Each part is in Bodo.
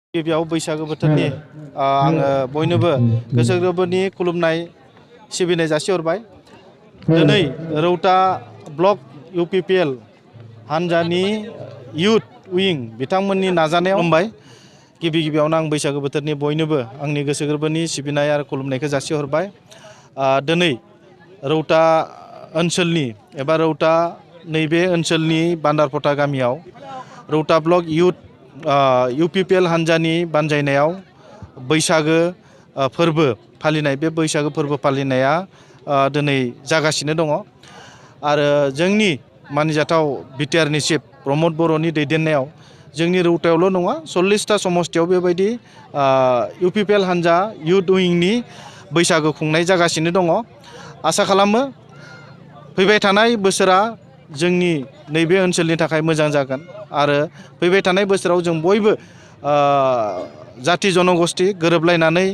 गिबियाव बैसागो बोथोरनि आङो बयनोबो गोसो गोरबोनि खुलुमनाय सिबिनाय जासिहरबाय। दिनै रौता ब्लक UPPL हानजानि इयुथ उइं बिथांमोननि नाजानायाव खुलुमबाय। गिबियावनो आं बैसागो बोथोरनि बयनोबो आंनि गोसो गोरबोनि सिबिनाय आरो खुलुमनायखौ जासिहरबाय। दिनै रौता ओनसोलनि एबा रौता नैबे ओनसोलनि बान्दारपटा गामियाव रौता ब्लक इयुथ UPPL हानजानि बानजायनायाव बैसागो फोरबो फालिनाय बे बैसागो फोरबो फालिनाया दिनै जागासिनो दङ आरो जोंनि मानिजाथाव बिटिआरनि चिफ प्रमद बर'नि दैदेननायाव जोंनि रौतायावल' नङा 40टा समस्तियाव बेबायदि UPPL हानजा इयुथ उइंनि बैसागो खुंनाय जागासिनो दङ। आसा खालामो फैबाय थानाय बोसोरा जोंनि नैबे ओनसोलनि थाखाय मोजां जागोन आरो फैबाय थानाय बोसोराव जों बयबो जाथि जनगोष्ठी गोरोबलायनानै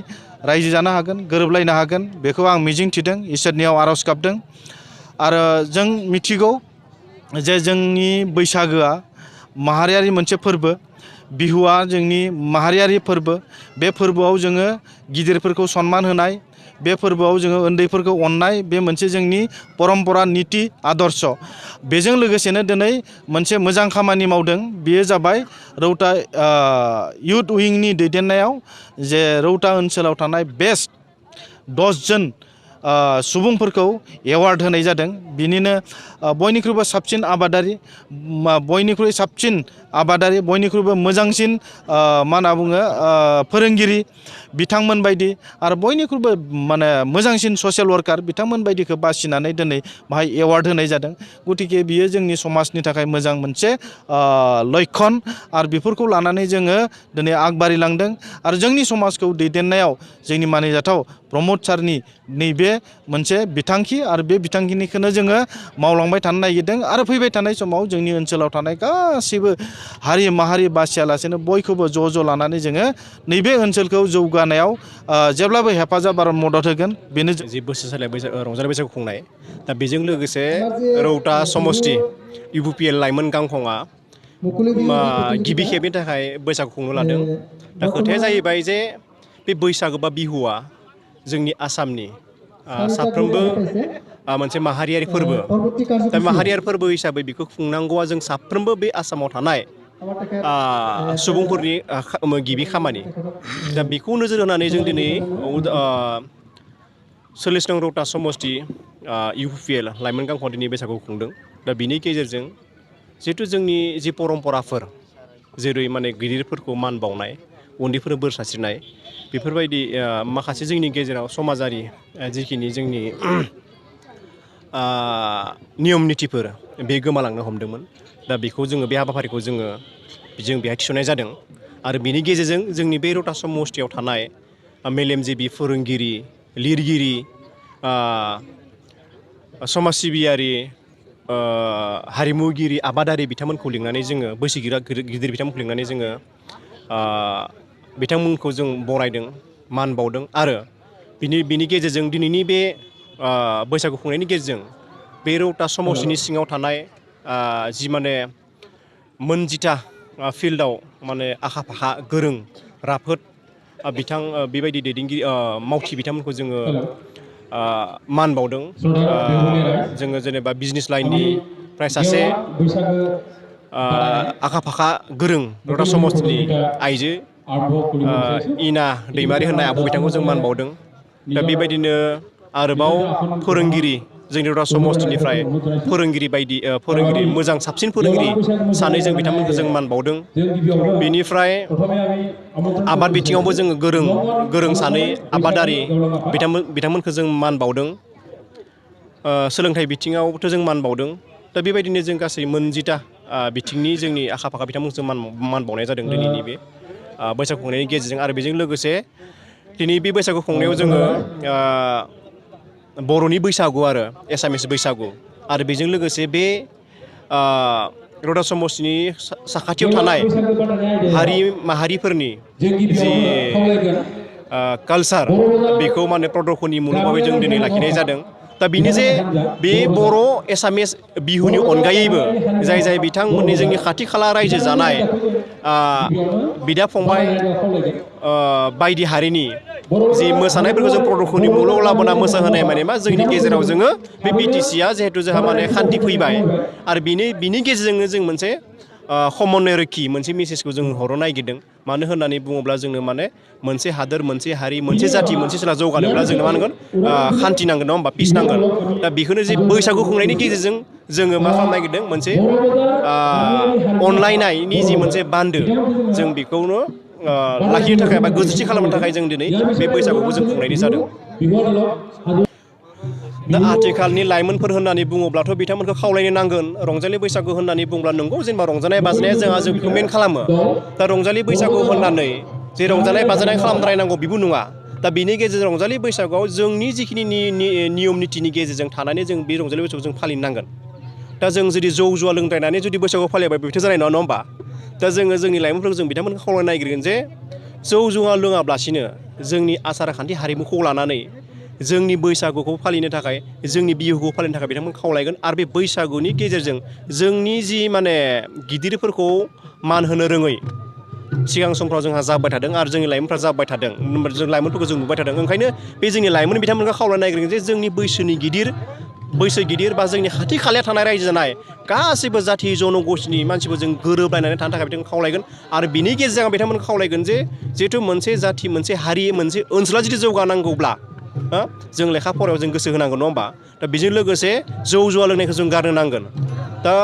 रायजो जानो हागोन, गोरोबलायनो हागोन बेखौ आं मिजिंथिदों, इसोरनियाव आर'ज गाबदों। आरो जों मिथिगौ जे जोंनि बैसागोआ माहारियारि मोनसे फोरबो, बिहुआ जोंनि माहारियारि फोरबो। बे फोरबोआव जोङो गिदिरफोरखौ सनमान होनाय, बे फोरबोआव जोङो उन्दैफोरखौ अननाय, बे मोनसे जोंनि परम्परा निति आदर्श। बेजों लोगोसेनो दिनै मोनसे मोजां खामानि मावदों, बेयो जाबाय रौता इयुथ उइंनि दैदेननायाव जे रौता ओनसोलाव थानाय बेस्ट 10 जन सुबुंफोरखौ एवार्ड होनाय जादों। बिनिनो बयनिख्रुइबो साबसिन आबादारि, बयनिख्रुइ साबसिन आबादारि, बयनिख्रुइबो मोजांसिन मा होनना बुङो फोरोंगिरि बिथांमोन बायदि आरो बयनिख्रुइबो माने मोजांसिन ससियेल वार्कार बिथांमोन बायदिखौ बासिनानै दिनै बाहाय एवार्ड होनाय जादों। गतिके बियो जोंनि समाजनि थाखाय मोजां मोनसे लक्षन आरो बेफोरखौ लानानै जोङो दिनै आगबारिलांदों आरो जोंनि समाजखौ दैदेननायाव जोंनि मानिजाथाव प्रमद सारनि नैबे मोनसे बिथांखि आरो बे बिथांखिनिखौनो जोङो मावलांबाय थानो नागिरदों आरो फैबाय थानाय समाव जोंनि ओनसोलाव थानाय गासैबो हारि माहारि बासियालासेनो बयखौबो ज' लानानै जोङो नैबे ओनसोलखौ जौगानायाव जेब्लाबो हेफाजाब आरो मदद होगोन। बेनो जि बोसोरसालिया रंजालि बैसागु खुंनाय, दा बेजों लोगोसे रौता समस्ति UPPL लाइमोन गांखंआ गिबि खेबनि थाखाय बैसागु खुंनो लादों। दा खोथाया जाहैबाय जे बे बैसागु बा बिहुआ जोंनि आसामनि साफ्रोमबो मोनसे माहारियारि फोरबो। दा माहारियारि फोरबो हिसाबै बेखौ खुंनांगौआ जों साफ्रोमबो बे आसामाव थानाय सुबुंफोरनि गिबि खामानि। दा बेखौ नोजोर होनानै जों दिनै 40 नं रौता समस्ति UPPL लाइमोन गांखंआ दिनै बैसागु खुंदों। दा बिनि गेजेरजों जिहेथु जोंनि जि परम्पराफोर, जेरै माने गिदिरफोरखौ मान बावनाय, उन्दैफोरनो बोर सारस्रिनाय, बेफोरबायदि माखासे जोंनि गेजेराव समाजारि जिखिनि जोंनि नियम नितिफोर बे गोमालांनो हमदोंमोन। दा बेखौ जोङो बे हाबाफारिखौ जों बेहाय थिसननाय जादों आरो बिनि गेजेरजों जोंनि बे रौता समस्तियाव थानाय मेलेमजिबि फोरोंगिरि, लिरगिरि, समाज सिबियारि, हारिमुगिरि, आबादारि बिथांमोनखौ लिंनानै जोङो बैसोगोरा गिदिर बिथांमोनखौ लिंनानै जोङो बिथांमोनखौ जों बरायदों, मान बावदों आरो बिनि गेजेरजों दिनैनि बे बैसागु खुंनायनि गेजेरजों बे रौता समस्तिनि सिङाव थानाय जि माने मोनजिथा फिल्डआव माने आखा फाखा गोरों राफोद बेबायदि दैदेनगिरि मावथि बिथांमोनखौ जोङो मान बावदों। जोङो जेनेबा बिजनेस लाइननिफ्राय सासे आखा फाखा गोरों रौता समस्तिनि आइजो इना दैमारि होननाय आब' बिथांखौ जों मान बावदों। दा बेबायदिनो आरोबाव फोरोंगिरि, जोंनि रौता समस्तिनिफ्राय फोरोंगिरि मोजां साबसिन फोरोंगिरि सानै जों बिथांमोनखौ जों मान बावदों। बेनिफ्राय आबाद बिथिङावबो जोङो गोरों सानै आबादारि बिथांमोनखौ जों मान बावदों। सोलोंथाइ बिथिङावबोथ' जों मान बावदों। दा बेबायदिनो जों गासै मोनजिथा बिथिंनि जोंनि आखा फाखा बिथांमोनखौ मान बावनाय जादों दिनैनि बे बैसागु खुंनायनि गेजेरजों। आरो बेजों लोगोसे दिनै बे बैसागु खुंनायाव जोङो बर'नि बैसागु आरो एसामिस बैसागु आरो बेजों लोगोसे बे रौता समस्तिनि साखाथियाव थानाय हारि माहारिफोरनि जि कालसार, बेखौ माने प्रदर्शनी मुलुगावै जों दिनै लाखिनाय जादों। दा बेनो जे बे बर' एसामिस बिहुनि अनगायैबो जाय जाय बिथांमोननि जोंनि खाथि खाला रायजो जानाय बिदा फंबाय बायदि हारिनि जि मोसानायफोरखौ जों प्रदर्शननि मुलुगाव लाबोना मोसाहोनाय माने मा जोंनि गेजेराव जोङो बे बिटिसिया जिहेथु जोंहा माने खान्थि फैबाय आरो बिनि गेजेरजोंनो जों मोनसे समन्वय रैखि मोनसे मेसेजखौ जों हरनो नागिरदों मानो होननानै बुङोब्ला जोंनो माने मोनसे हादोर मोनसे हारि मोनसे जाथि मोनसे सोला जौगानोब्ला जोंनो मा नांगोन खान्थि नांगोन नङा होमबा पिस नांगोन दा बेखौनो जे बैसागु खुंनायनि गेजेरजों जोङो मा खालामनो नागिरदों मोनसे अनलायनायनि जि मोनसे बान्दो जों बेखौनो लाखिनो थाखाय बा गोजोरथि खालामनो थाखाय जों दिनै बे बैसागुखौ जों खुंनायनि जादों दा आथिखालनि लाइमोनफोर होननानै बुङोब्लाथ' बिथांमोनखौ खावलायनो नांगोन रंजालि बैसागु होननानै बुङोब्ला नंगौ जेनेबा रंजानाय बाजानाया जों बेखौ मेन खालामो दा रंजालि बैसागु होननानै जे रंजानाय बाजानाय खालामद्रायनांगौ बेबो नङा दा बेनि गेजेरजों रंजालि बैसागुआव जोंनि जिखिनि नियम नितिनि गेजेरजों थानानै जों बे रंजालि बैसागुखौ जों फालिनो नांगोन दा जों जुदि जौ जुवा लोंद्रायनानै जुदि बैसागु फालियाबा बेथ' जानाय नङा होमबा दा जोङो जोंनि लाइमोनफोरखौ जों बिथांमोनखौ खावलायनो नागिरगोन जे जौ जुवा लोङाब्लासिनो जोंनि आसार खान्थि हारिमुखौ लानानै जोंनि बैसागुखौ फालिनो थाखाय जोंनि बिहुखौ फालिनो थाखाय बिथांमोनखौ खावलायगोन आरो बे बैसागुनि गेजेरजों जोंनि जि माने गिदिरफोरखौ मान होनो रोङै सिगां समफ्राव जोंहा जाबाय थादों आरो जोंनि लाइमोनफ्रा जाबाय थादों जों लाइमोनफोरखौ जों नुबाय थादों ओंखायनो बे जोंनि लाइमोन बिथांमोनखौ खावलायनो नागिरगोन जे जोंनि बैसो गिदिर बा जोंनि खाथि खालायाव थानाय रायजो जानाय गासैबो जाथि जन'गोष्ठीनि मानसिफोरजों गोरोबलायनानै थानो थाखाय बिथांमोनखौ खावलायगोन आरो बिनि गेजेरजों बिथांमोनखौ खावलायगोन जे जिहेथु मोनसे जाथि मोनसे हारि मोनसे ओनसोला जुदि जौगानांगौब्ला जों लेखा फरायाव जों गोसो होनांगोन नङा होमबा दा बेजों लोगोसे जौ जुवा लोंनायखौ जों गारनो नांगोन दा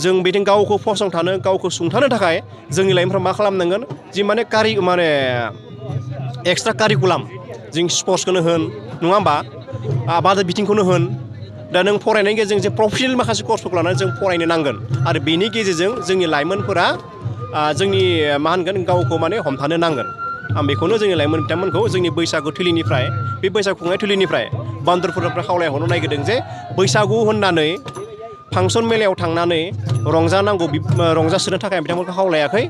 जों बिथिं गावखौ फसंथानो गावखौ सुंथानो थाखाय जोंनि लाइमोनफ्रा मा खालामनांगोन जि माने एक्सट्रा कारिकुलाम जों स्पर्ट्सखौनो होन नङा होमबा आबाद बिथिंखौनो होन दा नों फरायनायनि गेजेरजों जे प्रफेसनेल माखासे कर्सफोरखौ लानानै जों फरायनो नांगोन आरो बेनि गेजेरजों जोंनि लाइमोनफोरा जोंनि मा होनगोन गावखौ माने हमथानो नांगोन आं बेखौनो जोंनि लाइमोन बिथांमोनखौ जोंनि बैसागु थिलिनिफ्राय बे बैसागु खुंनाय थिलिनिफ्राय बान्दरफोरनिफ्राय खावलायहरनो नागिरदों जे बैसागु होननानै फांसन मेलायाव थांनानै रंजानांगौ रंजासोनो थाखाय बिथांमोनखौ खावलायाखै